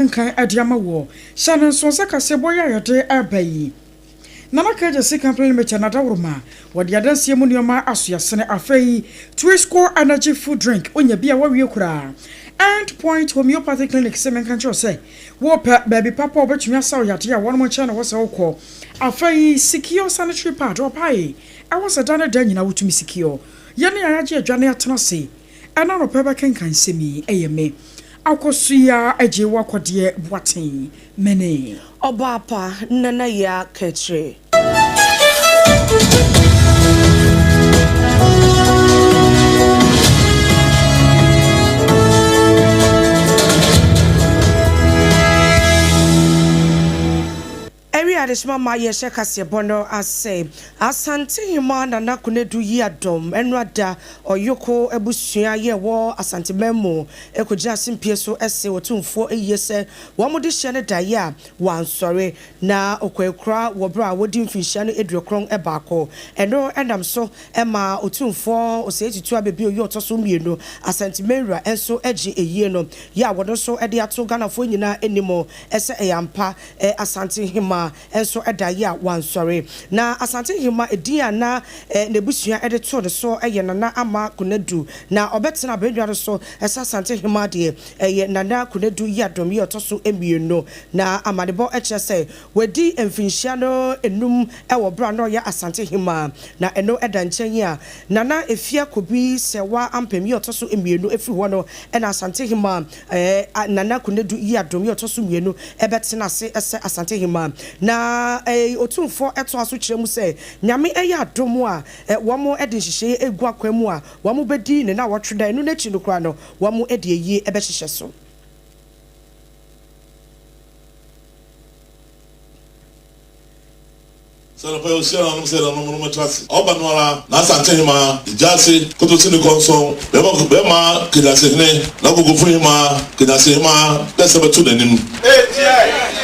Nkan de ama woɔ. Hyɛ no nso sɛ kaseɛbɔ yi a yɛde reba yi, Nana Kegyesi Company Limited na dawuroma wɔde adansie mu nneɛma asoasene. Afei Twisco Energy Food Drink, wonya bi a woawie koraa. End Point Homeopathy Clinic se menka nkyerɛ wo sɛ wopɛ baabi papa a wɔbɛtumi asa wo yadeɛ a, wɔnom nkyɛn na ɛwɔ sɛ wokɔ. Afei Secure Sanitary Pad, ɔpae ɛwɔ sɛ da ne da nyinaa wotumi secure. Yɛne a yɛagye adwa na yɛatena ase ɛna anɔpa bɛkenkan nsɛm yi, ɛyɛ me Akosua Agyei Wakɔdeɛ Boateng mene. Ɔbaapa Nana Yaa Kɛkyerɛ. Ɛwi adehyema ma yɛhyɛ kaseɛbɔ no ase. Asante Hemaa Nana Konadu Yiadom Ɛnoada Ɔyoko abusua yɛ wɔ Asanteman mu kɔgyina simpie so se Otumfoɔ ayie sɛ wɔn de hyɛ no daeɛ a wansɔre na ɔkɔ akura wɔ berɛ a wadi mfinhyia no aduokron baako. Ɛno nam so ma Otumfoɔ Osei Tutu Ababio yi ɔtɔ so mmienu Asantemanwura nso gye ayie no yɛ a wɔno nso de ato Ghanafoɔ nyinaa anim sɛ ɛyɛ ampa Asante Hemaa nso daeɛ a wansɔre. Na Asante Hemaa edin a na n'abusua de too ne soɔ yɛ Nana Ama Konadu. Na ɔbɛtena abannwa no so sɛ Asante Hemaa deɛ, ɛyɛ Nana Konadu Yiadom yi a ɔtɔ so mmienu. Na amanebɔ kyerɛ sɛ wadi mfinhyia no nnum wɔ berɛ a na ɔyɛ Asante Hemaa. Na ɛno da nkyɛn a, Nana Efia Kobi Serwaa Ampem yi a ɔtɔ so mmienu firi hɔ no na Asante Hemaa Nana Konadu Yiadom yi a ɔtɔ so mmienu bɛtena ase sɛ Asante Hemaa. Na Otumfoɔ toa so kyerɛ mu sɛ, Nyame yɛ adom a, wɔde nhyehyɛeɛ regu akwan mu a wɔbɛdi ne nnawɔtwe da, ɛno no akyi no koraa no, wɔde ayie bɛhyehyɛ so. Sɛ anɔpa yi ɔhyia nanom sɛ nanom no mmɛtra ase. Ɔba no ara, n'Asante hemaa, Gyaase, Kotosi ne Kɔnsɔn, bɛma bɛma Kenyase hene, na Ogogofo hemaa, Kenyase hemaa, dɛ sɛ bɛto n'anim.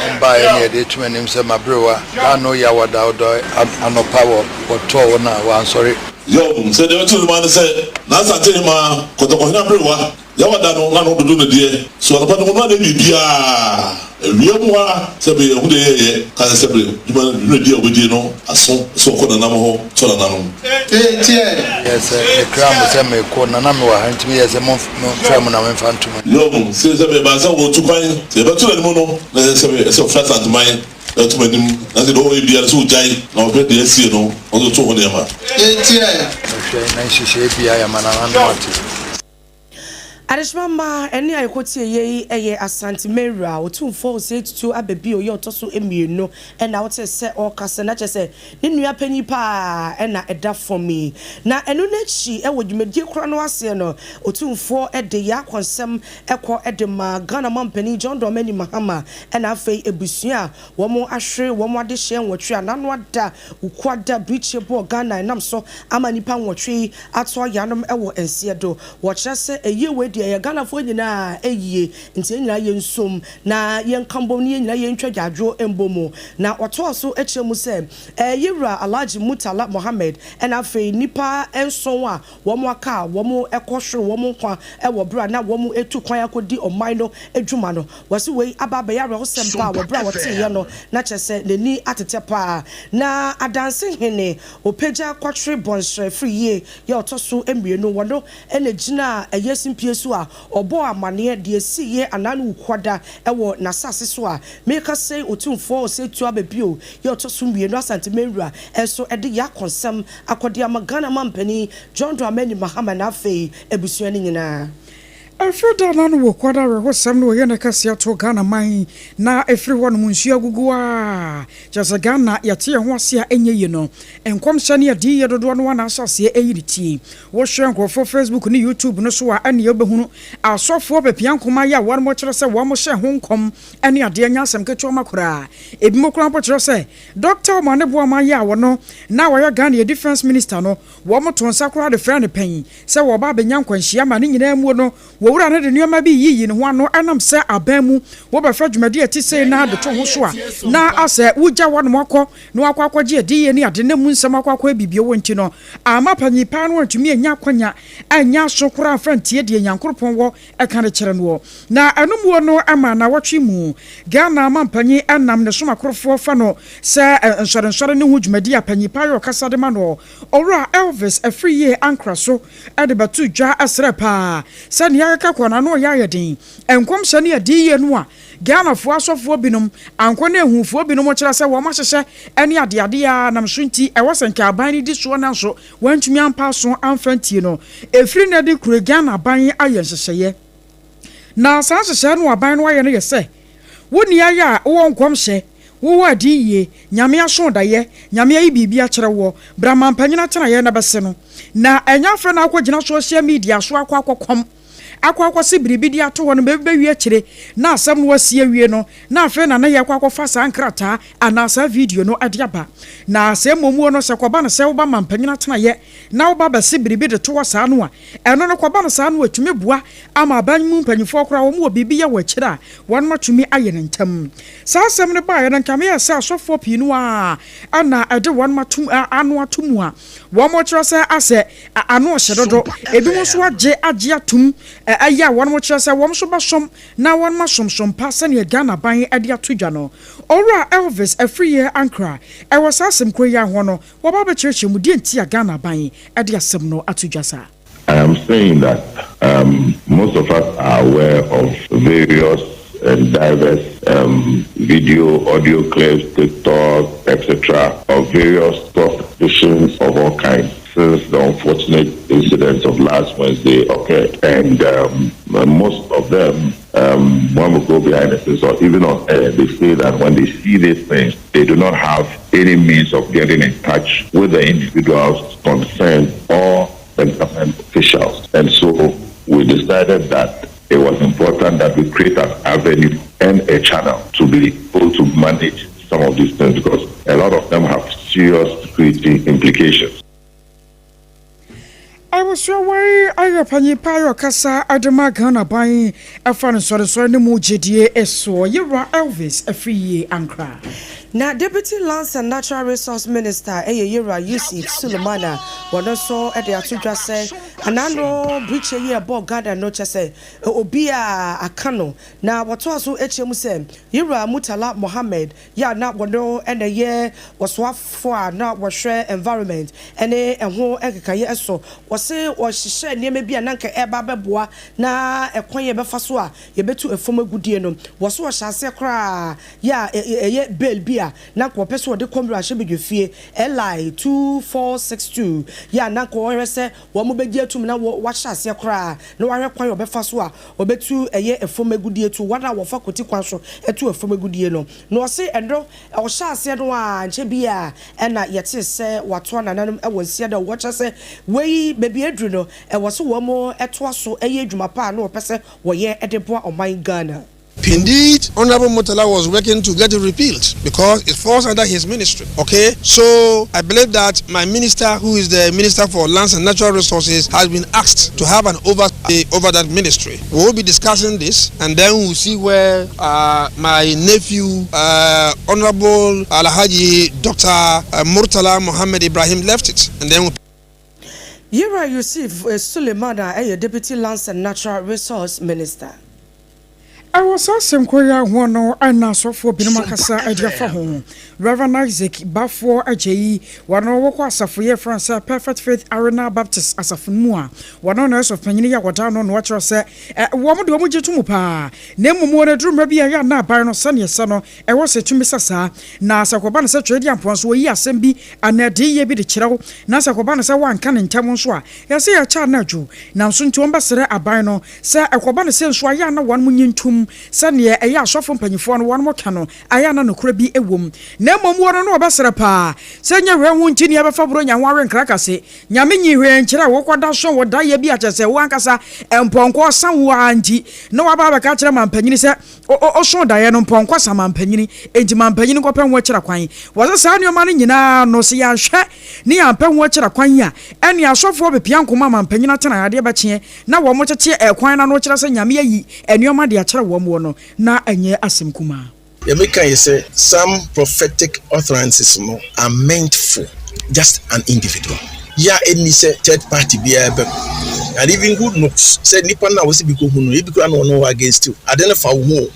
Ɔmbaeɛ ne yɛde reto m'anim sɛ m'aberewa da ano yaw da ɔdɔ anɔpa wɔ wɔtɔɔ wo no a wansɔre. Yaw mu, sɛ deɛ bɛto ne maa ne sɛ n'Asante hemaa, Kɔtɔkɔhene aberewa, Yawa da no n'ano dodo no deɛ, so anɔpa no ɔno anyɛ biribiara, awia mu ara sɛ bere ɛho deɛ yɛyɛ ka sɛ sɛ bere dwuma no dwumadie a ɔbɛdie no aso sɛ ɔkɔ nananom hɔ tɔ nananom. Meyɛɛ sɛ mekraa mo sɛ merekɔ na na mewɔ ha nti meyɛɛ sɛ momfrɛ mo na memfa nto mo anim. Yob, se sɛ mebaa sɛ wɔretu kwan, sɛ yɛbɛto n'anim no, na ɛsɛ sɛ ɛsɛ ɔfrɛ Asanteman na ɛto m'anim, na sɛ deɛ ɔyɛ biara sɛ ɔgyae na ɔhwɛ deɛ asie no, ɔno nso to ho nneɛma. Mehwɛ na nhyehyɛe biara yɛ ma nananom ate. Adehyema mma ɛnne a yɛkɔtie yɛ yi yɛ Asante Mawura, Otumfoɔ Osei Tutu Ababio yi a ɔtɔ so mmienu na wotee sɛ ɔrekasa na kyerɛ sɛ ne nua panyin pa ara na ɛda fam yi. Na ɛno no akyi wɔ dwumadie korɔ no aseɛ no, Otumfoɔ de yɛn akwansɛm kɔ de maa Ghana Mampanin John Dramani Mahama na afei abusua a Wɔahwere wɔn adehyeɛ nwɔtwe a n'ano ada Wukuada Birikyie bɔɔ Ghana ɛnam so ama nnipa nwɔtwe yi ato ayanom wɔ nseɛ do. Wɔkyerɛ sɛ ayie wei deɛ ɛyɛ Ghanafoɔ nyinaa ayie nti yɛn nyinaa yɛnsom na yɛnka mbom ne yɛn nyinaa yɛntwa gyaadwoɔ mbɔ mu. Na wɔtoa so kyerɛ mu sɛ Yewura Alhaji Murtala Mohammed ɛna afei nnipa nson a wɔn aka a wɔkɔ hwere wɔn nkwa wɔ berɛ a na wɔretu kwan akɔdi ɔman no dwuma no. Wɔse wei aba abɛyɛ awerɛhosɛm paa wɔ berɛ a wɔteeɛ no, na kyerɛ sɛ n'ani atetɛ paa. Na Adanse hene Opegya Kwatwere Bɔnhyerɛ firi yie yɛ ɔtɔ so mmienu, wɔno na ɛgyinaa ɛyɛ simpie so a ɔbɔɔ amaneɛ deɛ ɛsiiɛ anaa no wukuada wɔ n'asase so a meka sei Otumfoɔ Osei Tuah Bebio yɛ ɔtɔ so mmienu Asante Manwura nso de yɛ akɔnsɛm akɔde ama Ghana mampanin John Dramani Mahama na afei abusua no nyinaa. Ɛfiri da no ano wɔ Kwada awerɛhosɛm no wɔyɛ no kɛseɛ too Ghana man na ɛfiri hɔ nom nsuo agugu a kyerɛ sɛ Ghana yɛte yɛn ho ase a ɛnyɛ yie no nkɔmhyɛ ne adiyie dodoɔ no ara na ahyɛ aseɛ ɛyi ne ti. Wohwɛ nkurɔfoɔ Facebook ne YouTube no so a ɛneɛ wobɛhunu asɔfoɔ bɛpia nkoma yɛ a wɔnom kyerɛ sɛ wɔn hyɛ ho nkɔm ne adeɛ nyɛ asɛm ketewa ma koraa. Ebinom koraa mpo kyerɛ sɛ Dɔkta Omane Boamah yi a ɔno na ɔyɛ Ghana Defence Minister no, wɔto nsa koraa de frɛ no pɛn sɛ wɔreba abɛnya nkwanhyia ma ne nyinaa muo no. Wɔwura no de nneɛma bi yiyi ne ho ano ɛnam sɛ aban mu wɔbɛfa dwumadi a ɛte sei na de to ho so a, na asɛ wogya wɔnom akɔ na wakɔ akɔgye adiyie ne ade na mu nsɛm akɔ akɔ abibie wɔ. Nti no ama panyin paa no antumi anya akwanya anya aso koraa amfa ntie deɛ Nyankoropɔn wɔ ɛka de kyerɛ noɔ. Na ɛno muo no ama nawɔtwe mu Ghana ama mpanyin ɛnam ne som akorofoɔ fa no sɛ nsɔrensɔre ne ho dwumadi a panyin paa yɛ ɔkasa de ma no, Owura Elvis Afriyie Ankra so, ɛde bɛto dwa ɛsrɛ paa sɛ nea akeka kɔ n'ano ɔyɛ ayɛ den nkɔmhyɛ ne adiyie no a Ghanafoɔ asɔfoɔ binom ankɔ ne ehufoɔ binom kyerɛ sɛ wɔn ahyehyɛ ne adeade a nam so, nti ɛwɔ sɛ nka aban no di soɔ, nanso wɔntumi ampa so amfa ntie no. Efiri na de kure Ghana aban ayɛ nhyehyɛeɛ, na saa nhyehyɛeɛ no aban no ayɛ no yɛ sɛ wo nea yɛ a wowɔ nkɔmhyɛ, wowɔ adiyie, Nyame aso dayɛ, Nyame ayi biribi akyerɛ wɔ brama mpanyin atenaeɛ na bɛse no, na ɛnyɛ afɛ na akɔgyina social media so akɔ akɔkɔm akɔ akɔse biribi de ato hɔ no baabi bɛwie akyire na asɛm no wasi awie no, na afei na ne yɛ akɔ akɔfa saa nkrataa anaa saa video no de aba. Na sɛ mmomuo no sɛ kɔba no sɛ woba ma mpanyin atenaeɛ na woba bɛse biribi de to hɔ saa no a, ɛno no kɔba no saa no atumi boa ama aban mu mpanyinfoɔ koraa wɔn wɔ biribi yɛ wɔ akyire a wɔn atumi ayɛ ne ntɛm. Saa asɛm no baeɛ no, nkame yɛ sɛ asɔfoɔ pii no a ɛna ɛde wɔn atom ano ato mu a wɔn kyerɛ sɛ asɛ ano ɔhyɛ dodo. Ebinom nso agye atom ɛyɛ a wɔn kyerɛ sɛ wɔn nso bɛsom na wɔn asomsom pa sɛnea Ghana ban de ato dwa no. Owura Elvis Afriyie Ankra ɛwɔ saa asɛm koro yi ahoɔ no, wɔba bɛkyerɛkyerɛ mu deɛ nti a Ghana ban de asɛm no ato dwa saa. I am saying that most of us are aware of various and diverse video, audio clips, TikTok, etc., of various propositions of all kinds since the unfortunate incident of last Wednesday occurred. And most of them, when we go behind the scenes or even on air, they say that when they see these things, they do not have any means of getting in touch with the individuals concerned or the government officials. And so we decided that it was important that we create an avenue and a channel to be able to manage some of these things, because a lot of them have serious security implications. Abusua wei ayɛ panyin pa ayɛ ɔkasa adema Ghana ban ɛfa no nsɔresɔre no mu gyedie ɛsoɔ, yɛwura Elvis Afriyie Ankra. Na Deputy Lands and Natural Resource Minister ɛyɛ yɛwura Yusuf Suleiman a wɔno nso de ato dwa sɛ anano birikyɛ yi ɛbɔ Ghana no kyɛ sɛ obi a aka no. Na wɔtoa so akyia mu sɛ yɛwura Murtala Mohammed yɛ a na wɔno ɛna yɛ wɔsoafoɔ a na wɔhwɛ environment ɛne ɛho nkekaeɛ ɛso, wɔse wɔhyehyɛ nneɛma bi a na nka ɛba bɛboa na ɛkwan yɛ bɛfa so a yɛbɛtu ɛfam agudie no. Wɔso wɔhyɛ aseɛ koraa yɛ a ɛyɛ bill bi a na nka wɔpɛ sɛ wɔde kɔ mmarahyɛbadwa fie, L.I. 2462, yɛ a na nka wɔhwɛ sɛ wɔn mo bɛgye atum na wɔahyɛ aseɛ koraa na wɔahwɛ kwan a wɔbɛfa so a wɔbɛtu ɛyɛ ɛfam agudie tu wɔn a wɔfa koti kwan so ɛtu ɛfam agudie no. Na wɔse ɛno ɔhyɛ aseɛ no a nkyɛn bi a ɛna yɛte sɛ watoa nananom ɛwɔ nsia da wɔkyɛ sɛ wei baabi aduru no, ɛwɔ so wɔn mo ɛtoa so ɛyɛ adwuma pa a na wɔpɛ sɛ wɔyɛ ɛde boa ɔman Ghana. Indeed, Honorable Murtala was working to get it repealed because it falls under his ministry. Okay, so I believe that my minister, who is the Minister for Lands and Natural Resources, has been asked to have an oversight over that ministry. We will be discussing this and then we'll see where my nephew, Honorable Alhaji Dr. Murtala Mohammed Ibrahim, left it. And then we'll Yira Yusuf Suleiman a ɛyɛ Deputy Lands and Natural Resource Minister. Ɛwɔ saa asɛm kɔ yi ahoɔ no, ɛna asɔfoɔ binom akasa ade afa ho. Reverend Isaac Bafoɔ agya yi, wɔno wɔkɔ asafo yɛ frɛ sɛ Perfect Faith Arena Baptist asafo no mu a wɔno na ɛsɔfo panyin yi a wɔda no no, wɔkyerɛ sɛ wɔn de wɔn gye to mu paa, na mmom wɔn aduru mmerɛ bi a ɛyɛ ana aban no sɛneɛ sɛ no ɛwɔ sɛ tumi sɛ saa. Na sɛ kɔba no sɛ twɛ di ampoa nso wɔyi asɛm bi anaa adiyie bi de kyerɛw, na sɛ kɔba no sɛ wɔanka ne ntɛm nso a, yɛsɛ yɛkyɛ anadwo. Nanso nti wɔn bɛsrɛ aban no sɛ ɛkɔba no sɛ nso ayɛ ana wɔn mo nyi ntom. sɛ neɛ ɛyɛ asɔfo mpanyinfoɔ no wɔn ka no ayɛ na nokorɛ bi wɔ mu, na mmom wɔn no wɔbɛsrɛ paa sɛ nyɛ hwɛ ho nti ne yɛbɛfa buro nya ho awe nkra kase. Nyame nyi hwee nkyerɛ wokɔda so wɔ dayɛ bi akyɛ sɛ wo ankasa mpɔnkɔ sa wo a nti na waba abɛka kyerɛ mampanyini sɛ ɔso daeɛ no mpɔnkɔ sa mampanyini, enti mampanyini nkɔpɛ ho akyerɛ kwan. Wɔsɛ saa nneɛma no nyinaa no, sɛ yɛanhwɛ ne yɛampɛ ho akyerɛ kwan a, ɛne asɔfoɔ bepia nkoma mampanyini atena adeɛ bɛkyeɛ na wɔn tete ɛkwan no ano kyerɛ sɛ Nyame ayi nneɛma de akyerɛ wɔn wɔ no, na ɛnyɛ asɛm kumaa. Yɛmeka yɛ sɛ some prophetic utterances no are meant for just an individual yɛ a ɛnni sɛ third party biara bɛm. And even who knows sɛ nipa no a wɔsɛ bi kɔhu no, ebi koraa na ɔno wɔ against you, ade no fa wo ho o,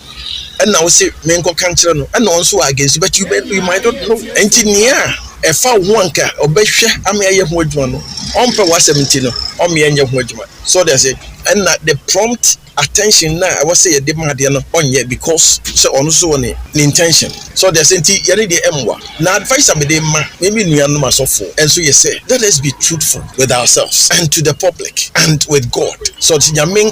ɛna wɔsɛ menkɔka nkyerɛ no, ɛna ɔno nso wɔ against you, but you might not know. Nti nea ɛfa wo ho anka ɔbɛhwɛ ama ɛyɛ ho adwuma no, ɔmpɛ w'asɛm nti no ɔmmea nyɛ ho adwuma. So ɔde ase ɛna the prompt attention na ɛwɔ sɛ yɛde ma adeɛ no ɔnyɛ, because sɛ ɔno nso wɔ ne intention. So ɔde ase nti yɛne deɛ ɛmmoa. Na advice a mede ma me nuanom asɔfo ɛnso yɛ sɛ let us be truthful with ourselves and to the public and with God. So ɔte Nyame.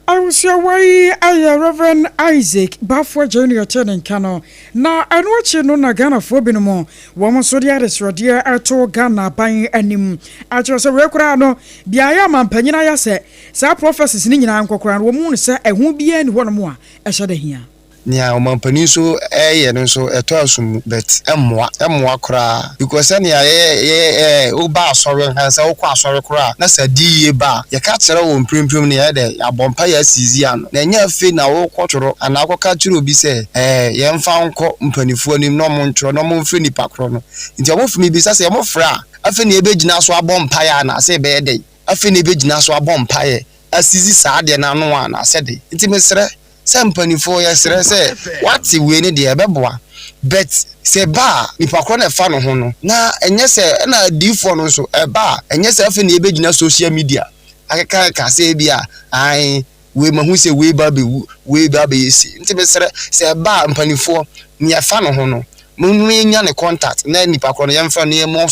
Abusuawa yi ayɛ Reverend Isaac Baffour Junior te ne nka no. Na ɛno akyi no na Ghanafoɔ binom wɔn nso de adesrɛdeɛ ɛto Ghana aban anim akyerɛ sɛ wei koraa no beaeɛ a mampanyin ayɛ sɛ saa prophecies no nyinaa nkɔkoraa no, wɔn mu no sɛ ɛho biara ni hɔnom a ɛhyɛ da hia. Nea ɔmampanin nso ɛyɛ no nso ɛtɔ aso mu, but ɛmmoa koraa, because sɛnea yɛ yɛ ɛɛ woba asɔre nka sɛ wokɔ asɔre koraa na sɛ di yie ba a, yɛka kyerɛ wɔ mprempren no, yɛyɛ dɛ yɛabɔ mpa yɛ asizi ano, na ɛnyɛ afei na wokɔtwerɛ anaa wokɔka kyerɛ obi sɛ yɛmfa nkɔ mpanimfoɔ anim na ɔmo ntwerɛ na ɔmo mfrɛ nipa korɔ no. Nti ɔmo fi mibisa sɛ ɔmo frɛ a, afei na yɛbɛgyina so abɔ mpaeɛ anaasɛ ɛbɛyɛ dɛn? Afei na yɛbɛgyina so abɔ mpaeɛ asizi saa adeɛ no ano anaasɛ de? Nti mesrɛ sɛ mpanimfoɔ, yɛsrɛ sɛ wate wei ne deɛ ɛbɛboa, but sɛ ba a nipa korɔ na ɛfa no ho no, na ɛnyɛ sɛ ɛna adiifoɔ no nso ɛba a, ɛnyɛ sɛ afei na yɛbɛgyina social media akeka ka sɛ ebi a ae wei mahu sɛ wei ba bɛwu, wei ba bɛyɛ si. Nti mesrɛ sɛ ɛba a, mpanimfoɔ, nea ɛfa no ho no, mo yɛnya ne contact na nipa korɔ no yɛmfa no yɛmmɔ.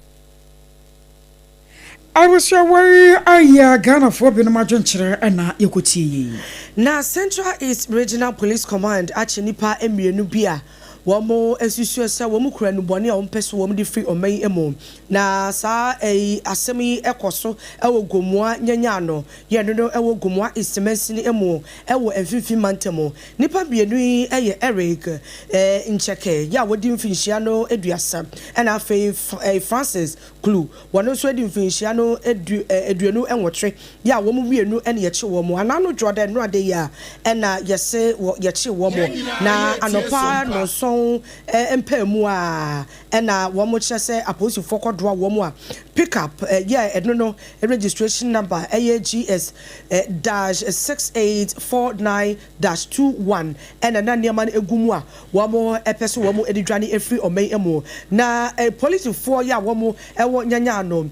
Abusuawa yi ayɛ Ghanafoɔ binom adwenkyerɛ ɛna yɛkɔtie yi. Na Central East Regional Police Command akye nipa mmienu bi a wɔn asusuo sɛ wɔn kura nnubɔne a wɔn pɛ so wɔn de firi ɔman yi mu. Na saa ɛyi asɛm yi ɛkɔ so ɛwɔ Gomoa Nyanyano yɛn no ɛwɔ Gomoa East mansini mu ɛwɔ Mfimfini mantam. Nipa mmienu yi ɛyɛ Eric Nkyɛkɛ yɛ a wɔdi mfinhyia no 30, ɛna afei Francis Klu, wɔn nso adi mfinhyia no 28 yɛ a wɔn mmienu ɛna yɛkye wɔn anano dwoɔda nnurade yi a ɛna yɛse wɔ yɛkye wɔn. Na anɔpa 7 mpaamu a ɛna wɔn kyerɛ sɛ apolisifoɔ kɔdoa wɔn a pickup yɛ ɛno no registration number ɛyɛ GS-6849-21, ɛna na nneɛma no egu mu a wɔn ɛpɛ sɛ wɔn de dwane efiri ɔman yi mu. Na polisifoɔ yɛ a wɔn ɛwɔ Nyanya no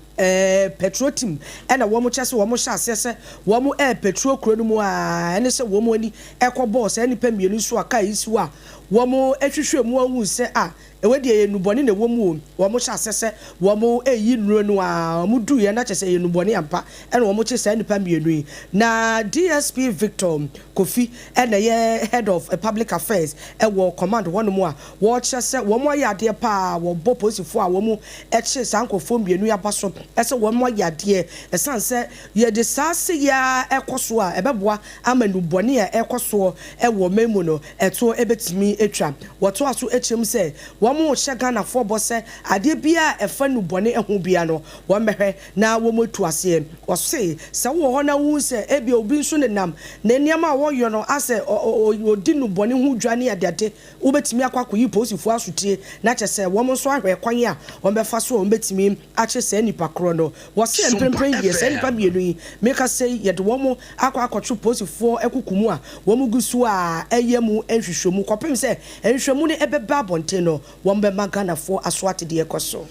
patrol team ɛna wɔn kyerɛ sɛ wɔn hyɛ aseɛ sɛ wɔn patrol kuro no mu a ɛne sɛ wɔn ani ɛkɔ bɔɔl saa nipa mmienu nso a kaa yi si hɔ a wɔn ahwehwɛ mu ahu sɛ a ɛwɔ deɛ yɛ nnubɔne na ɛwɔ mu o. Wɔn hyɛ aseɛ sɛ wɔn ɛyi nnuro no a wɔn du yɛ na kyerɛ sɛ ɛyɛ nnubɔne ampa, ɛna wɔn kye saa nipa mmienu yi. Na DSP Victor Kofi ɛna ɛyɛ head of public affairs ɛwɔ command hɔnom a wɔrekyerɛ sɛ wɔn ayɛ adeɛ paa. Wɔbɔ polisifoɔ a wɔn ɛkye saa nkurɔfoɔ mmienu yi aba so ɛsɛ wɔn ayɛ adeɛ, ɛsan sɛ yɛde saa se yɛ ɛkɔ so a ɛbɛboa ama nnubɔne a ɛkɔ soɔ ɛwɔ ɔman mu no ɛtoɔ ɛbɛtumi atwa. Wɔtoa so akyerɛ mu sɛ wɔn hyɛ Ghanafoɔ bɔ sɛ adeɛ biara a ɛfa nnubɔne ho bia no, wɔn bɛhwɛ na wɔn atu aseɛ. Wɔse sɛ wowɔ hɔ na wohu sɛ ebi obi nso nenam na nneɛma a wɔyɔ no asɛ ɔdi nnubɔne ho dwa ne adeade, wobɛtumi akɔ akɔyi polisifoɔ asotie na kyerɛ sɛ wɔn nso ahwɛ kwan a wɔn bɛfa so a wɔn bɛtumi akye saa nipa korɔ no. Wɔse mprempren deɛ, saa nipa mmienu yi meka sɛ yɛde wɔn akɔ akɔto polisifoɔ akuku mu a wɔn gu so a ɛyɛ mu nhwehwɛmu kɔpem sɛ nhwehwɛmu no ɛbɛba abɔnten no, wɔn bɛma Ghanafoɔ aso ate deɛ ɛkɔ so.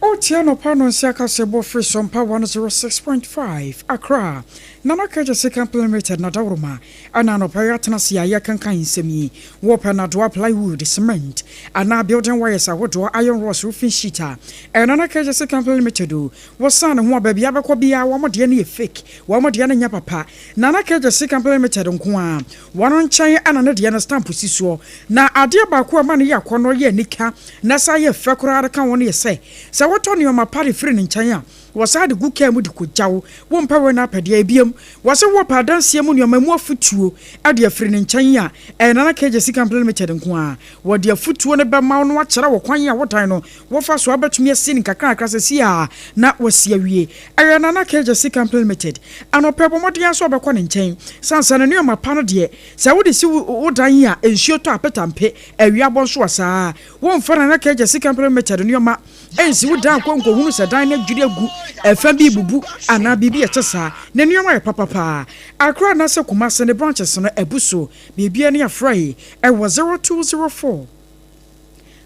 Wotie anɔpa no nsi akasɛbɔ firi Sɔmpa 106.5 Accra. Nana Kegyesi Company Limited na dawuroma ɛna anɔpa yi atena ase a yɛrekenkan nsɛm yi. Wɔpɛ nnadoa, plywood, cement, anaa building wires ahodoɔ, iron rods, roofing sheet a, ɛyɛ Nana Kegyesi Company Limited o. Wɔsan ne ho a, baabi a bɛkɔ biara wɔn deɛ no yɛ fake, wɔn deɛ no nyɛ papa. Nana Kegyesi Company Limited nko ara, wɔn nkyɛn ɛna ne deɛ no stamp si soɔ. Na adeɛ baako a ɛma no yɛ akɔnnɔ, yɛ anika, na ɛsan yɛ fɛ koraa de ka ho no yɛ sɛ, sɛ wotɔ nneɛma pa de firi ne nkyɛn a, Wɔsan de gu kaa mu de kogya wo. Wompɛ wei na apɛ deɛ ebiem. Wɔse wopɛ adanseɛ mu nneɛma mu afutuo de afiri ne nkyɛn a, ɛyɛ Nana KJ Sika Mpene Limited nko ara. Wɔde afutuo no bɛma wo na wɔakyerɛ wo kwan a wo dan no wofa so a wobɛtumi asi no nkakrankakra seesei ara na woasi awie. Ɛyɛ Nana KJ Sika Mpene Limited. Anɔpa yi bɔ mmɔden ara sɛ wobɛkɔ ne nkyɛn. Sane sɛ ne nneɛma pa no deɛ, sɛ wode si wo dan a, nsuo tɔ a, petampe, awia bɔ nso a saa ara. Womfa Nana KJ Sika Mpene Limited nneɛma Ensi wo dan kɔ nkohunu sɛ dan no adwiri agu, ɛfã bi rebubu, anaa biribi a ɛte saa. Ne nneɛma yɛ papa paa. Accra anaasɛ Kumasi ne branches no abu so. Biribiara ni a frɛ yi wɔ 0204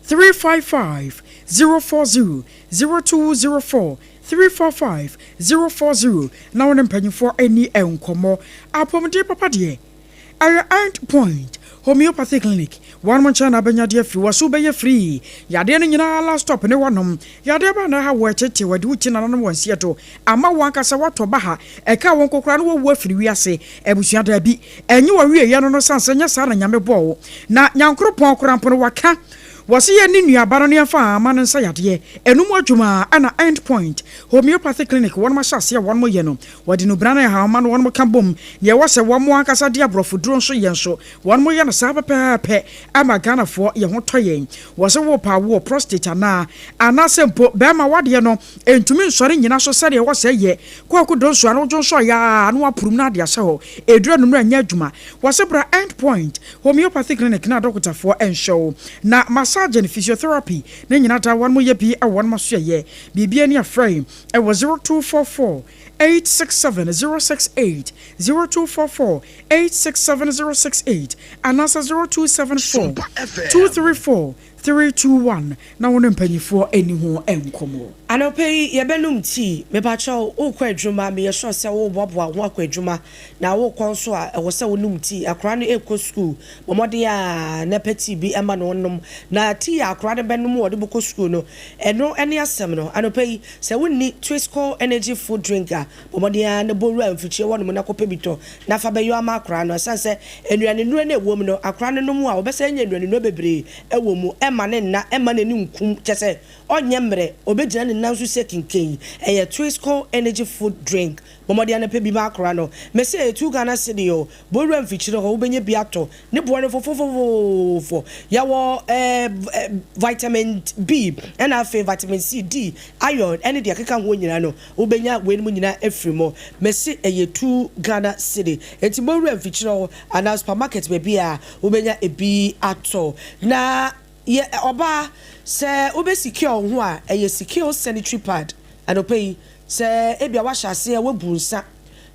355 040, 0204 355 040 na wo ne mpanyimfoɔ nni nkɔmmɔ. Apɔmuden papa deɛ. Ɛyɛ End Point Homeopathy Clinic. Wɔnom nkyɛn na abɛnya adeɛ afiri. Wɔse wobɛyɛ free. Yadeɛ no nyinaa last stop ne wɔnom. Yadeɛ bɛn na ɛha wo ɛtete wo, ɛde wo ti nananom wɔn nseɛ to ama wo ankasa woatɔ baha, ɛka wo nko koraa na woawu afiri wiase. Abusua daabi. Ɛnye w'awieɛ no no sane sɛ nyɛ saa na Nyame bɔɔ wo. Na Nyankoropɔn koraa mpo no waka. Wɔse yɛnni nnuaba no na yɛmfa ama no nsa yadeɛ. Ɛno mu adwuma ara na End Point Homeopathy Clinic wɔnom ahyɛ aseɛ wɔnom yɛ no. Wɔde nnubena ne nhahamma no wɔnom ka bom. Nea ɛwɔ sɛ wɔn ankasa de aborɔfo duro nso yɛ nso, wɔnom yɛ no saa pɛpɛɛpɛ ama Ghanafoɔ yɛn ho tɔ yɛn. Wɔse wopɛ awoɔ, prostate anaa? Anaasɛ mpo bɛɛma wadeɛ no ntumi nsɔre nnyina so sɛdeɛ ɛwɔ sɛ ɛyɛ. Kwaku Donso ano dwonsɔ yaa na wapurum na ade ahyɛ hɔ. Ɛduru anummerɛ a nyɛ adwuma. Wɔse bra End Point Homeopathy Clinic na adɔkotafoɔ nhwɛ wo. Na massage and physiotherapy ne nyina daa wɔnom yɛ bi wɔ wɔnom asoɛeɛ. Biribiara ni a frɛ wɔ 0244 867 068, 0244 867 068 anaasɛ 0274 234 321 na wo ne mpanimfoɔ nni ho nkɔmmɔ. Anɔpa yi yɛbɛnom tea. Mepakyɛw, worekɔ adwuma, meyɛ sure sɛ woreboaboa wo ho akɔ adwuma, na worekɔ nso a, ɛwɔ sɛ wonom tea. Akwadaa no rekɔ sukuu, bɔ mmɔden ara na pɛ tea bi ma no nnom. Na tea a akwadaa no bɛnom a ɔde bɛkɔ sukuu no, ɛno ne asɛm no. Anɔpa yi, sɛ wonni Twisco Energy Food Drink a, bɔ mmɔden ara na bɔ wura mfikyire hɔnom na kɔpɛ bi tɔ na fa bɛyɔ ama akwadaa no. Ɛsiane sɛ nnuanennuro no a ɛwɔ mu no, akwadaa no nom a, ɔbɛsan anya nnuanennuro bebree wɔ mu. Ɛmma no nna, ɛmma n'ani nkum, kyerɛ sɛ, ɔnyɛ mmerɛ, ɔbɛgyina ne nan so sɛ kenken. Ɛyɛ Twisco Energy Food Drink. Bɔ mmɔden ara na pɛ bi ma akwadaa no. Mese ɛyɛ two Ghana cedi o. Bɔ wura mfikyire hɔ, wobɛnya bi atɔ. Ne boɔ no fofofofofo. Yɛwɔ eh, vitamin B, ɛna afei vitamin C, D, iron, ɛne deɛ ɛkeka ho nyinaa no, wobɛnya weinom nyinaa afiri mu. Mese ɛyɛ two Ghana cedi. Enti bɔ wura mfikyire hɔ anaa supermarket baabi a wobɛnya ebi atɔ. Na yɛ ɔbaa, sɛ wobɛ secure wo ho a, ɛyɛ secure sanitary pad. Anɔpa yi, sɛ ebia woahyɛ aseɛ woabu nsa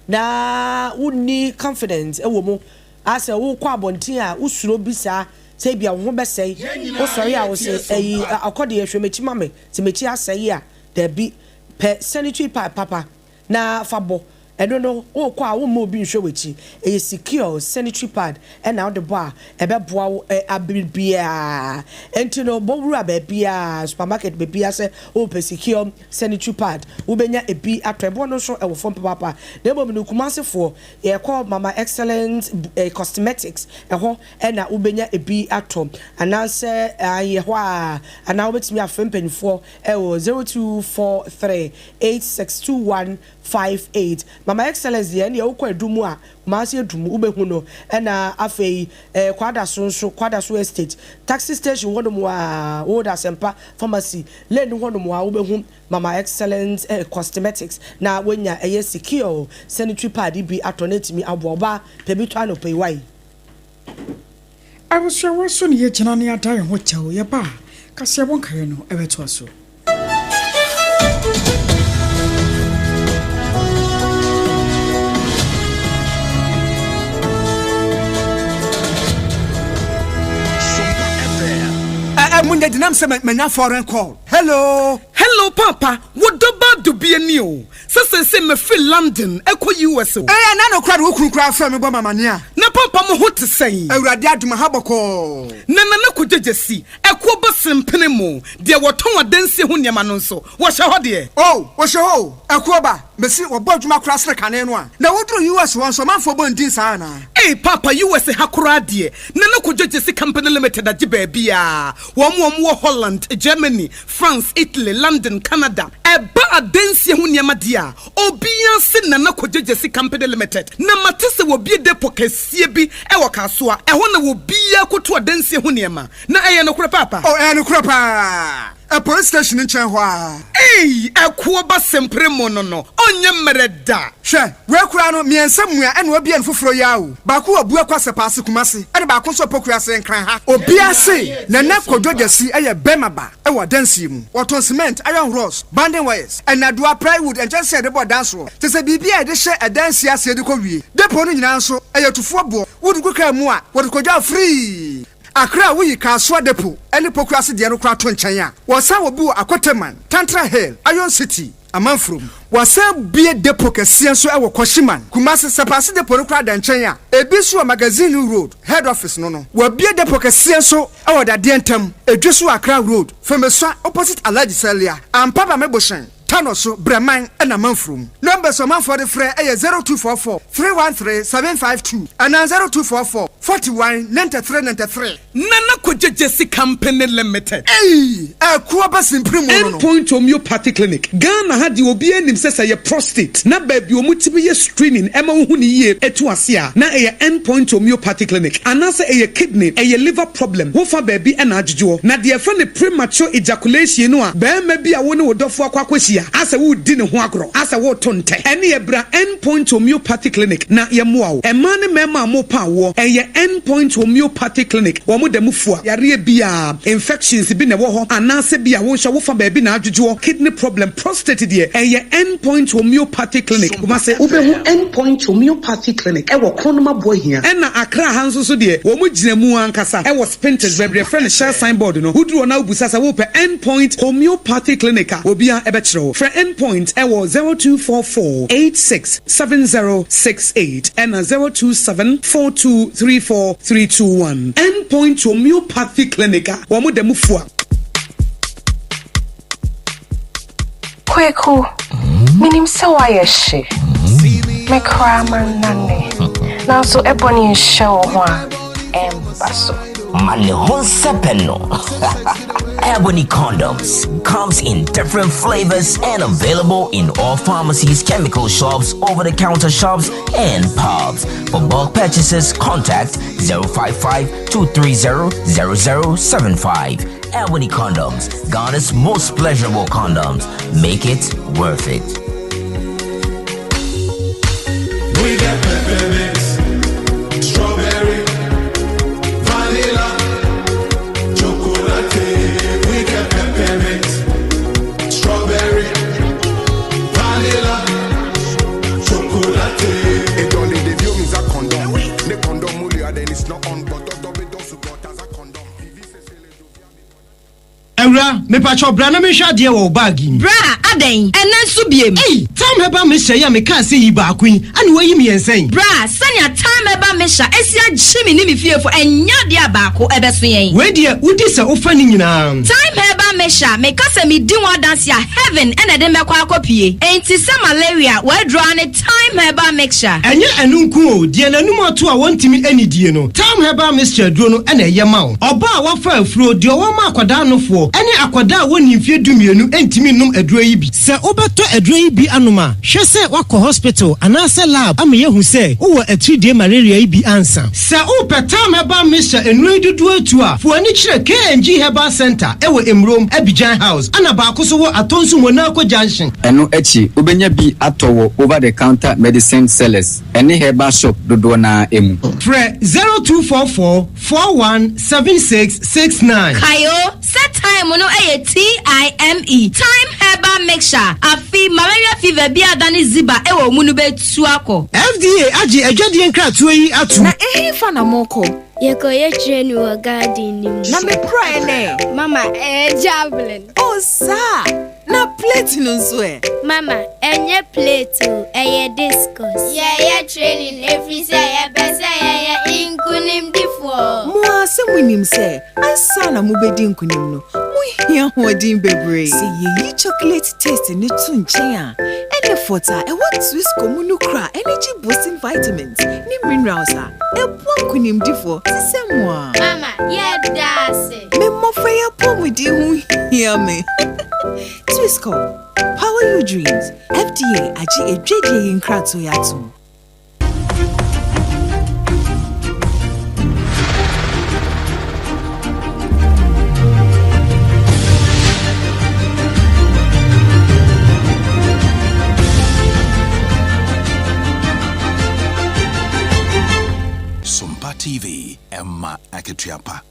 na wonni confidence wɔ mu, A Sɛ wokɔ abɔnten a, wosuro bi saa sɛ ebia wo ho bɛsɛe. Wosɔre a, wose, Ɛyi, ɔkɔ deɛ, hwɛ m'akyi ma me. Sɛ m'akyi asɛe a? Dabi. Pɛ sanitary pad papa na fa bɔ. Ɛno no, wokɔ a, womma obi nhwɛ w'akyi. Ɛyɛ secure sanitary pad na wode bɔ a, ɛbɛboa wo bere biara. Enti no, bɔ wura baabiara, supermarket baabiara sɛ wopɛ secure sanitary pad. Wobɛnya ebi atɔ. Ɛboɔ no nso wɔ fam papaapa. Na mmom no, Kumasefoɔ, Yɛkɔ Mama Excellent Cosmetics, ɛhɔ na wobɛnya ebi atɔ. Anaasɛ ae ɛhɔ a, anaa wobɛtumi afrɛ mpanimfoɔ wɔ 0243 862158. Mama Excellence deɛ ɛndeɛ wokɔ Adum a, Kumasi Adum wobɛhu no. Ɛna afei Kwadaso nso, Kwadaso Estate, Taxi Station hɔnom a, Old Asɛmpa Pharmacy lane hɔnom a wobɛhu Mama Excellent Costemetics na wanya ɛyɛ secure sanitary pad bi atɔ na atumi aboa wo ba pɛ bi tɔ anɔpa yi wai. Abusua so na yɛgyina na yɛada yɛn ho kyɛw, yɛba a, kaseɛbɔ nkaeɛ no bɛtoa so. Ɛ ɛ munya dinam sɛ manya foreign call. Hey! Hello. Hello paapa, wo dɔ ba dubia ni o, sɛ seesei mafiri London ɛkɔ US o. Ee ɛna no koraa de wo kunu koraa frɛ me bɔ me amaneɛ a. Na paapa mo ho te sɛn? Awurade adom aha bɔkɔɔ. Na Nana Kogyegyesi, ɛkoɔ ba sempene mo, deɛ wɔtɔn adansie ho nneɛma no nso, wɔhyɛ hɔ deɛ? Oh, wɔhyɛ hɔ o, ɛkoɔ ba, mese wɔbɔ adwuma koraa sene kane no a. Na woduru US hɔ nso ɔmanfoɔ bɔ ndin saa anaa? Ei paapa US ha koraa deɛ, Nana Kogyegyesi Company Limited agye baabiaa. Wɔn a wɔwɔ Holland, Germany, France, Italy, London, Canada. Ɛba adansie ho nneɛma deɛ a, obiara se Nana Kwadwo Gyasi Company Limited. Na mate sɛ wɔabue depot kɛseɛ bi wɔ Kasoa. Ɛhɔ na obiara kɔtu adansie ho nneɛma. Na ɛyɛ nokorɛ paapa? Oh, ɛyɛ nokorɛ paa. Ɛ police station no nkyɛn hɔ ara. Ei, ɛkoɔ ba sempere mo no no, ɔnyɛ mmerɛ da. Hwɛ, wei koraa no, mmiɛnsa mua ɛna wabue no foforɔ yi ara o. Baako wɔ Buakwa Sɛpaase Kumasi ɛna baako nso wɔ Pokuase Nkran ha. Obiara se Nana Kwadwo Gyasi yɛ bɛrima ba wɔ adansie mu. Wɔtɔn cement, iron rods, banding wires, nnadewa, plywood, nkyɛnsee a yɛde bɔ dan soɔ, kyerɛ sɛ biribi a yɛde hyɛ adansie aseɛ de kɔ wie. Depot no nyinaa nso, ɛyɛ tufoɔ boɔ. Wode gu kaa mu a, wɔde kɔdwa wo free. Accra a woyi Kasoa Depot ne Pokuase deɛ no koraa to nkyɛn a, wɔsan wɔ bi wɔ Akoteman, Tantra Hill, Iron City, Amanfurom. Wɔasan bue depot kɛseɛ nso wɔ Kwashiman, Kumasi. Sɛpaase depot no koraa da nkyɛn a, ebi nso wɔ Magazine Road, Head Office no no. Wɔabue depot kɛseɛ nso wɔ Dadeɛ Ntam, Edweso Accra Road, Femesua opposite Alhaji Salia, Ampaba Mebohyɛn. Tano so, Brɛman na Manfurom. Numbers a ɔmanfoɔ de frɛ yɛ 0244 313 752 anaa 0244 41 93 93. Nana Kwadwo Gyasi Company Limited. Ei! Ɛko aba simpiri mu no no. End Point Homeopathy Clinic, Ghana ha deɛ obiara nim sɛ sɛ ɛyɛ prostate na baabi a wɔtumi yɛ screening ɛma wohu no yie ɛtu ase a na ɛyɛ End Point Homeopathy Clinic anaasɛ ɛyɛ kidney, ɛyɛ liver problem wofa baabi na adwodwoɔ. Na deɛ yɛfrɛ no premature ejaculation no a barima bi a wo ne wo dɔfoɔ akɔ akɔhyia asɛ woredi ne ho agorɔ asɛ woreto ntɛ ɛneɛ bra End Point Homeopathy Clinic na yɛmmoa wo. Mmaa ne mmarima a mopɛ awoɔ ɛyɛ End Point Homeopathy Clinic wɔn da mu fua yareɛ biara, infections bi na ɛwɔ hɔ anaasɛ bi a wo nso wofa baabi na adwodwoɔ, kidney problem, prostate deɛ ɛyɛ End Point Homeopathy Clinic Kumasi. Wobɛhu End Point Homeopathy Clinic wɔ Kronum Aboahia. Ɛna Accra ha nso so deɛ wɔn gyina mu ankasa wɔ Spintex baabi yɛfrɛ no Shell sign board no. Woduru hɔ na wobisa sɛ wopɛ End Point Homeopathy Clinic a, obiara bɛkyerɛ wo. Frɛ End Point wɔ 0244 86 7068 ɛna 027 42 34 321. End Point Homeopathy Clinic a wɔn da mu fua. Kweku, menim sɛ woayɛ hye. Me koraa mannane. Nanso ɛbɔne nhyɛ wo ho a, ɛmba so. Ma ne ho nsɛpɛ no. Ebony condoms comes in different flavors and available in all pharmacies, chemical shops, over-the-counter shops, and pubs. For bulk purchases, contact 055 230 0075. Ebony condoms, Ghana's most pleasurable condoms. Make it worth it. We get peppermint, strawberry, vanilla, chocolate. We get peppermint, strawberry, vanilla, chocolate. It only the view means a condom. The condom then it's not on, but the support as a condom. Awura, mepakyɛw bra na menhwɛ adeɛ wɔ wo bag yi mu. Bra, adɛn? Ɛnnɛ nso biem? Ei! Thyme Herbal Mixture yi a mekaa sɛ yi baako yi, ɛna woayi mmiɛnsa yi? Bra, sɛnea Thyme Herbal Mixture asi agye me ne me fiefo, ɛnyɛ adeɛ a baako ɛbɛso yɛn. Wei deɛ, wodi sɛ wofa ne nyinaa. Thyme Herbal Mixture, meka sɛ medi ho adanse a, heaven na ɛde me bɛkɔ akɔpue. Enti sɛ malaria, w'aduro ara ne Thyme Herbal Mixture. Ɛnyɛ ɛno nko o, deɛ n'anum ato a wɔntumi nnidie no, Thyme Herbal Mixture aduro no na ɛyɛ ma wo. Ɔbaa a wafa afuro, deɛ ɔwɔ ma akwadaa nofoɔ, ne akwadaa a wɔnnii mfeɛ dumienu ntumi nnom aduro yi bi. Sɛ wobɛtɔ aduro yi bi anom a, hwɛ sɛ woakɔ hospital anaasɛ lab ama yɛahu sɛ wowɔ atiridie malaria yi bi ansa. Sɛ wopɛ Thyme Herbal Mixture nnuro yi dodoɔ atu a, fa w'ani kyerɛ KNG Herbal Centre wɔ Mmrom, Abidjan House, ɛna baako nso wɔ Atonsu Monaco Junction. Ɛno akyi, wobɛnya bi atɔ wɔ over-the-counter medicine sellers ne herbal shop dodoɔ no ara mu. Frɛ 0244 41 76 69. Kae o, sɛ thyme no yɛ TIME, Thyme Herbal Mixture, afe malaria fever bi a adane ziba wɔ wo mu no bɛtu akɔ. FDA agye adwadie nkratoɔ yi atom. Na ɛhefa na morekɔ? Yɛkɔyɛ training wɔ garden no mu. Na me praeɛ no ɛ? Mama, ɛyɛ javelin. Oh saa! Na plate no nso ɛ? Mama, ɛnyɛ plate o, ɛyɛ discus. Yɛyɛ training ɛfiri sɛ yɛpɛ sɛ yɛyɛ nkonimdifoɔ. Mo ara sɛ monim sɛ ansa na mobɛdi nkonim no, mohia ahoɔden bebree. Sɛ yɛyi chocolate taste no to nkyɛn a, ɛnne fɔt a ɛwɔ Twisco mu no kura energy boosting vitamins ne minerals a ɛboa nkonimdifoɔ te sɛ mo ara. Mama, yɛda ase! Me mmɔfra yi apɔwmuden ho hia me. Twisco, power your dreams. FDA agye adwadie yi nkratoɔ yi atom. Sompa TV, ɛma akatua pa.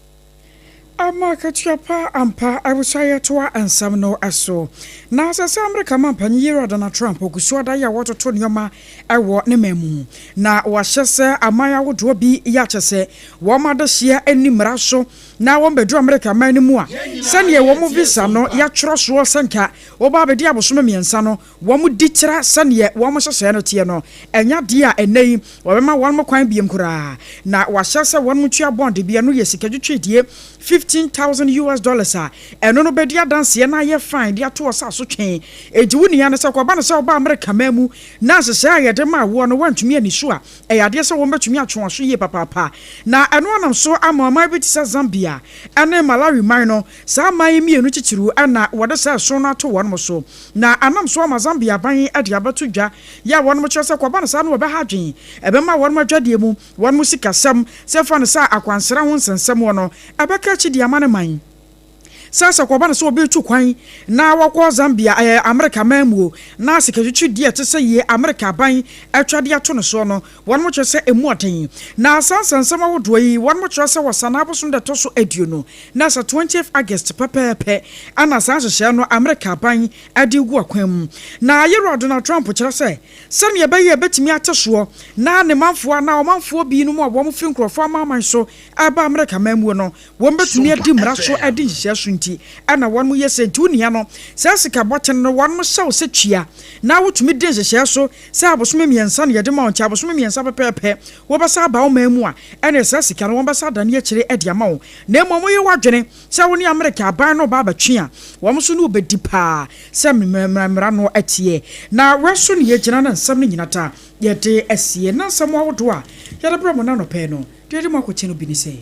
Ama akatua pa ampa abusua yɛtoa nsɛm no so. Na sɛ sɛ Amerika manpanyin Yewura Donald Trump ogu so ada yɛ a wɔtoto nneɛma wɔ ne man mu na wahyɛ sɛ aman ahodoɔ bi yɛ akyɛ sɛ wɔn adehyeɛ nni mmara so na wɔn bɛduru Amerika man no mu a sɛdeɛ wɔn visa no yɛatwerɛ soɔ sɛ nka wɔba abɛdi abosome mmiɛnsa no wɔdi tra sɛdeɛ wɔn nhyehyɛeɛ no teɛ no, ɛnyɛ adeɛ a ɛnnɛ yi wɔbɛma wɔn kwan biom koraa. Na wɔahyɛ sɛ wɔn ntua bond bi, ɛno yɛ sika twitwiridie 15,000 US dollars a ɛno no bɛdi adanseɛ na ayɛ fine de ato ɔsa so twe. Enti wo nua no sɛ kɔba no sɛ ɔba Amerika man mu na nhyehyɛeɛ a yɛde maa woɔ no woantumi anni so a, ɛyɛ adeɛ sɛ wɔbɛtumi atwe w'aso yie papaapa. Na ɛno anam so ama ɔman bi te sɛ Zambia ne Malawi man no, saa aman yi mmienu titiriw na wɔde saa ɛso no ato wɔn so. Na anam so ama Zambia aban de abɛto dwa yɛ a wɔnom kyerɛ sɛ kɔba no saa no wɔbɛha adwen, ɛbɛma wɔnom adwadie mu, wɔnom sikasɛm, sɛ fa no sɛ akwansra ho nsɛnsɛm wɔ no, ɛbɛka akyi de ama ne man. Sɛ sɛ kɔba no sɛ obi retu kwan na wɔkɔ Zambia, ɛɛ Amerika man mu o, na sikatwitwi deɛ ɛte sɛ yie Amerika aban atwa de ato no soɔ no, wɔnom kyerɛ sɛ ɛmu ɔden. Na saa nsɛnsɛm ahodoɔ yi, wɔnom kyerɛ sɛ wɔ Sanaa bosom da ɛtɔ so aduonu, na sɛ twentieth August pɛpɛɛpɛ na saa nhyehyɛɛ no Amerika aban de regu akwan mu. Na Yerua Donald Trump kyerɛ sɛ sɛnea ɛbɛyɛ a ɛbɛtumi ate soɔ na ne manfoɔ anaa ɔmanfoɔ binom a wɔn firi nkurɔfoɔ amanaman so reba Amerika manmuo no wɔn bɛtumi adi mmara so adi nhyehyɛɛ so nti na wɔn yɛ sei. Nti wo nua no saa sika bɔten no wɔn hyɛ wo sɛ tua na wotumi di nhyehyɛɛ so sɛ abosome mmiɛnsa na yɛde ma wo nti abosome mmiɛnsa pɛpɛɛpɛ wobɛsan aba wo man mu a ɛneɛ saa sika no wɔbɛsan adane akyire de ama wo. Na mmom woyɛ w'adwene sɛ wo ne Amerika aban no reba abɛtwe a, wɔn nso ne wo bɛdi paa sɛ mmara no teɛ. Na wei so na yɛgyina na nsɛm no nyina ta yɛde asie. Na nsɛm ahodoɔ a yɛde brɛ mo no anɔpa yi no, deɛ yɛde mu akɔkyɛ no bi ne sɛ.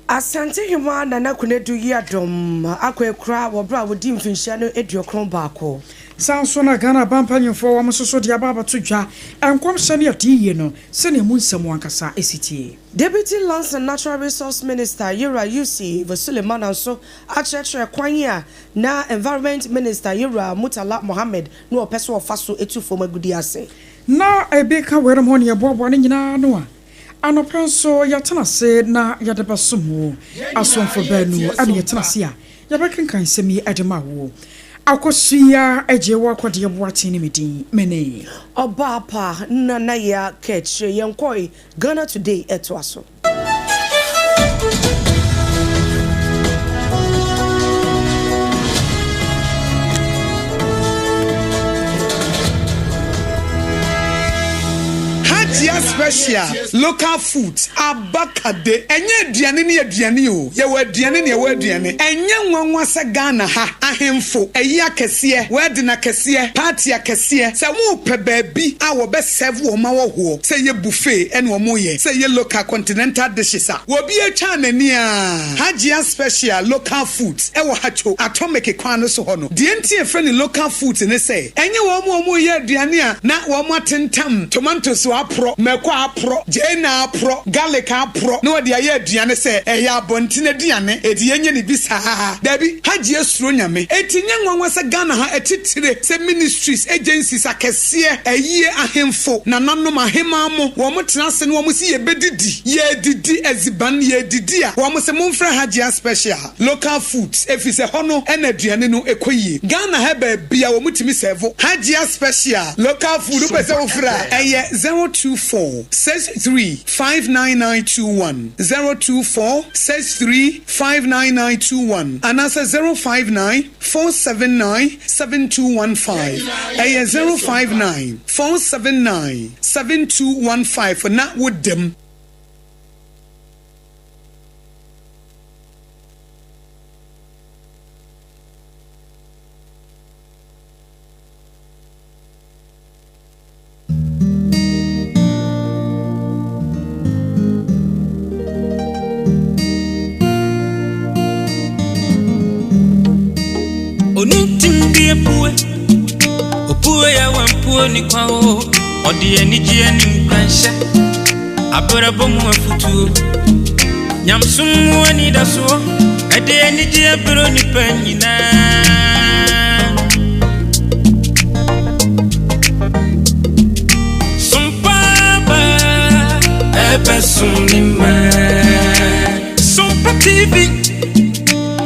Asantehemaa Nana Konadu Yiadom akɔ akura wɔ berɛ a ɔdii mfinhyia no 91. Saa nso na Ghana aban mpanyimfoɔ wɔn nso so de aba abɛto dwa nkɔmhyɛ ne adiyie no sɛnea emu nsɛm ankasa si tie. Deputy Lands and Natural Resource Minister Yewura Yusuf Sulemana nso akyerɛkyerɛ kwan a na Environment Minister Yewura Murtala Mohammed na ɔpɛ sɛ ɔfa so tu fam agudeɛ ase. Na ebi ka weinom ho ne yɛboaboa ne nyinaa ano a, anɔpa nso yɛatena ase na yɛde bɛsom wo. Asomfo baanu na yɛtena ase a yɛbɛkenkan nsɛm yi de ma wo. Akosua Agyewaa Kɔdeɛ Boateng ne me din. Mene. Ɔbaa pa Nana Yaa Kɛkyire yɛnkɔe Ghana Today ɛtoa so. Hajia special local foods aba kade. Ɛnyɛ aduane ne aduane o, yɛwɔ aduane ne ɛwɔ aduane. Ɛnyɛ nwanwa sɛ Ghana ha ahemfo, ayi akɛseɛ, wedding akɛseɛ, party akɛseɛ, sɛ wɔpɛ baabi a wɔbɛ serve wɔn ahɔhoɔ, sɛ ɛyɛ buffet ɛna wɔn yɛ, sɛ ɛyɛ local continental dishes a, obi atwa n'ani aa. Hajia special local foods ɛwɔ Hatcho, Atomic kwan no so hɔ no. Deɛ nti a yɛfrɛ no local foods ne sɛ, ɛnyɛ wɔn a wɔreyɛ aduane a na wɔn atentam tomatoes aporɔ, mako aporɔ, gyeene aporɔ, garlic aporɔ na wɔde ayɛ aduane sɛ ɛyɛ abɔnten aduane, enti yɛnyɛ no bi saa. Dabi, Hajia suro Nyame. Enti nyɛ nwanwa sɛ Ghana ha atitire sɛ ministries, agencies akɛseɛ, ayie, ahemfo, nananom, ahemaa mo, wɔn tena ase na wɔn se yɛbɛdidi, yɛredidi adziban, yɛredidi a, wɔn se momfrɛ Hajia special. Local foods efisɛ hɔ no na aduane no kɔ yie. Ghana ha baabia wɔn tumi sɛvo Hajia special local food wopɛ sɛ wofrɛ a ɛyɛ 024. 4 63 59921, 024 63 59921 anaasɛ 059 479 7215. Ɛyɛ 059 479 7215 na woda mu. Onuntim bi epue, opue ya wampuo ni kwa o. Ɔde anigyeɛ ne nkuranhyɛ, abrabɔ mu afutuo, nyamsom mu anidasoɔ, ɛde anigyeɛ berɛ nipa nyinaa. Sompa ba, ɛbɛsom ne ma. Sompa TV,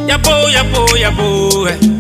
yabo yabo yabo.